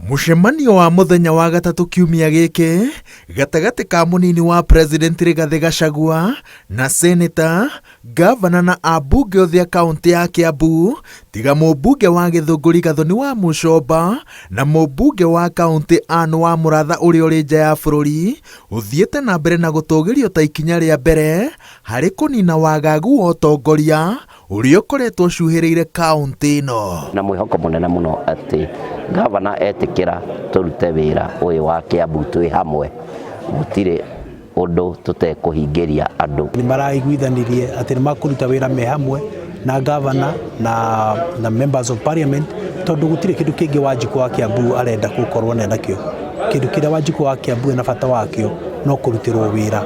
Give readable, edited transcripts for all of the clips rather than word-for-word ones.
Mũcemanio wa mũthenya wa gatatũ kiumia gĩkĩ gatagatĩ ka mũnini wa President Rigathĩ Gachagua na Senator, Ngavana na ambunge othe a kaũntĩ ya Kiambu tiga mũmbunge wa Gĩthũngũri Gathoni wa Mũcomba na mũmbunge wa kaũntĩ Ann wa Mũratha ũrĩa ũrĩ nja ya bũrũri ũthiĩte na mbere na gũtũgĩrio ta ikinya rĩa mbere harĩ kũnina wagagu wa ũtongoria ũrĩa ũkoretwo ũcuhĩrĩire kaũntĩ ĩno. Na mwĩhoko mũnene mũno atĩ ngavana etĩkĩra tũrute wĩra ũyũ wa Kiambu twĩ hamwe, gũtirĩ ũndũ tũtekũhingĩria andũ. Nĩ maraiguithanirie atĩ nĩ makũruta wĩra me hamwe na ngavana na, na members of parliament tondũ gũtirĩ kĩndũ kĩngĩ Wanjikũ wa Kiambu arenda gũkorwo nakĩo. Kĩndũ kĩrĩa Wanjikũ wa Kiambu ena bata wakĩo no kũrutĩrwo wĩra.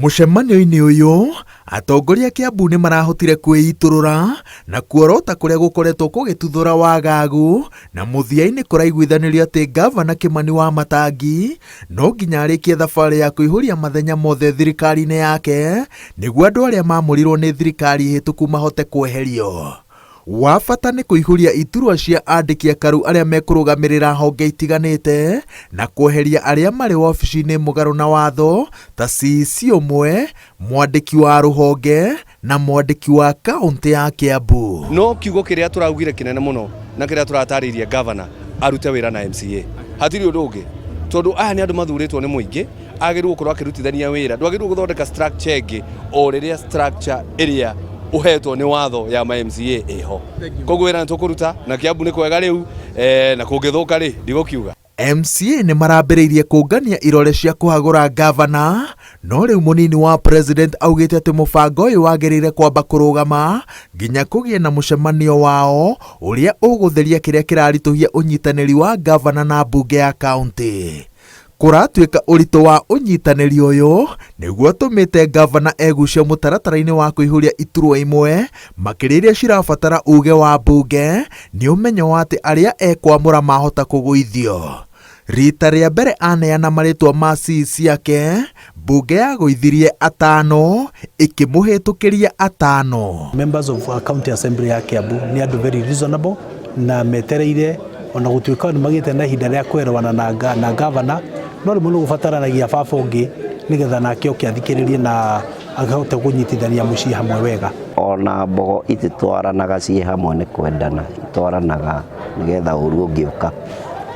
Mũcemanio-inĩ ũyũ, atongoria a Kiambu nĩ marahotire kwĩitũrũra na kuorota kũrĩa gũkoretwo kũgĩtuthũra wagagu na mũthia-inĩ kũraiguithanĩrio atĩ ngavana Kĩmani wa Matangi no nginya arĩkie thabarĩ ya kũihũria mathenya mothe thirikari-inĩ yake nĩguo andũ arĩa maamũrirwo nĩ thirikari hĩtũku mahote kweherio. Wa bata nĩ kũihũria iturwa cia andĩki akaru arĩa mekũrũgamĩrĩra honge itiganĩte na kweheria arĩa marĩ wabici-inĩ mũgarũ na watho ta CEC ũmwe, mwandĩki wa rũhonge na mwandĩki wa kaũntĩ ya Kiambu. No kiugo kĩrĩa tũraugire kĩnene mũno na kĩrĩa tũratarĩirie gavana arute wĩra na MCA hatirĩ ũndũ ũngĩ tondũ aya nĩ andũ mathurĩtwo nĩ mũingĩ agĩrĩirwo gũkorwo akĩrutithania wĩra ndwagĩrĩirwo gũthondeka structure ĩngĩ o rĩrĩa structure ĩrĩa ũhetwo nĩ watho ya ma MCA ĩho koguo wĩra nĩ tũkũruta na Kiambu nĩ kwega rĩu eh, na kũngĩthũka rĩ ndigũkiuga. MCA nĩ marambĩrĩirie kũngania irore cia kũhagũra ngavana, no rĩu mũnini wa president augĩte atĩ mũbango ũyũ wagĩrĩire kwamba kũrũgama nginya kũgĩe na mũcemanio wao ũrĩa ũgũtheria kĩrĩa kĩraritũhia ũnyitanĩri wa ngavana na mbunge ya kaũntĩ. Kũratuĩka ũritũ wa ũnyitanĩri ũyũ nĩguo ũtũmĩte ngavana egucie mũtaratara-inĩ wa kũihũria iturwa imwe makĩria iria cirabatara uge wa mbunge nĩ ũmenyo wa atĩ arĩa ekwamũra mahota kũgũithio. Rita rĩa mbere aneana marĩtwa ma CEC ciake, mbunge yagũithirie atano ĩkĩmũhĩtũkĩria atano. Members of County Assembly ya Kiambu nĩ andũ very reasonable na metereire ona gũtuĩka nĩ magĩte na ihinda rĩa kwerewana na, na gavana no rĩmwe nĩ gũbataranagia baba ũngĩ nĩgetha nake oke athikĩrĩrie na ahote kũnyitithania mũciĩ hamwe wega. Ona mbogo ititwaranaga ciĩ hamwe nĩ kwendana, itwaranaga nĩgetha ũru ũngĩũka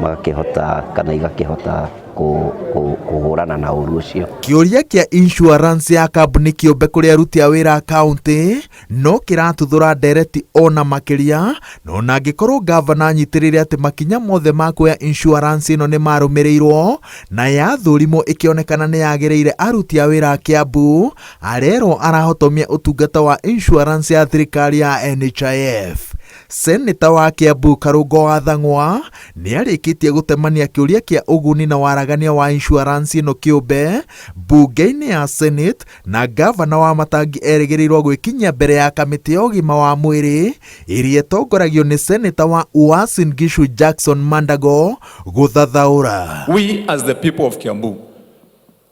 magakĩhota kana igakĩhota kũhũrana na ũru ũcio. Kĩũria kĩa insurance ya kambuni kĩũmbe kũrĩ aruti a wĩra a kaũntĩ no kĩratuthũra ndereti ona makĩria na ona angĩkorwo ngavana anyitĩrĩire atĩ makinya mothe ma kuoya insurance ĩno nĩ marũmĩrĩirwo na yathũrimwo ĩkĩonekana nĩ yagĩrĩire aruti a wĩra a Kiambu arerwo arahotomia ũtungata wa insurance ya thirikari ya NHIF. Seneta wa Kiambu Karũngo wa Thang'wa nĩ arĩkĩtie gũtemania kĩũria kĩa ũguni na waragania wa insurance ĩno kĩũmbe mbunge-inĩ ya Senate na ngavana wa Matangi erĩgĩrĩirwo gwĩkinyia mbere ya kamĩtĩ ya ũgima wa mwĩrĩ ĩrĩa ĩtongoragio nĩ seneta wa Uasin Gishu Jackson Mandago gũthathaũra. We as the people of Kiambu,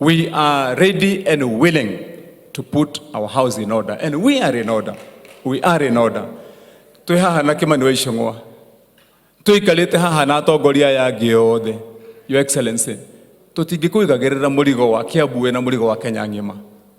we are ready and willing to put our house in order. And we are in order. We are in order. Twĩ haha na Kimani wa Ichung'wa. Tũikarĩte haha na atongoria aya angĩ othe. Your Excellency, tũtingĩkũigagĩrĩra mũrigo wa Kiambu wĩna mũrigo wa Kenya ng'ima.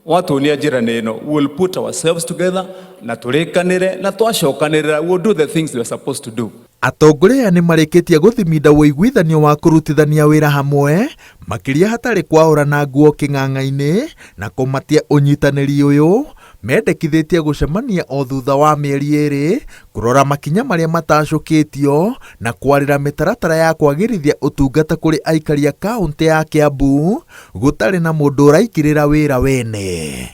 Watuonia njĩra nĩ ĩno, we will put ourselves together na tũrĩkanĩre na twacokanĩrĩra, we will do the things we are supposed to do. Atongoria aya nĩ marĩkĩtie gũthiminda ũiguithanio wa kũrutithania wĩra hamwe makĩria hatarĩ kwaũrana nguo kĩng'ang'a-inĩ na kũmatia ũnyitanĩri ũyũ mendekithĩtie gũcemania o thutha wa mĩeri ĩrĩ kũrora makinya marĩa matacũkĩtio na kwarĩra mĩtaratara ya kwagĩrithia ũtungata kũrĩ aikari a kaũntĩ ya Kiambu gũtarĩ na mũndũ ũraingĩrĩra wĩra wene.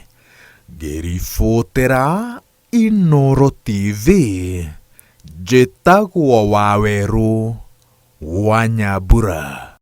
Ngĩribotera Inooro TV, njĩtagwo Wawerũ wa Nyambura.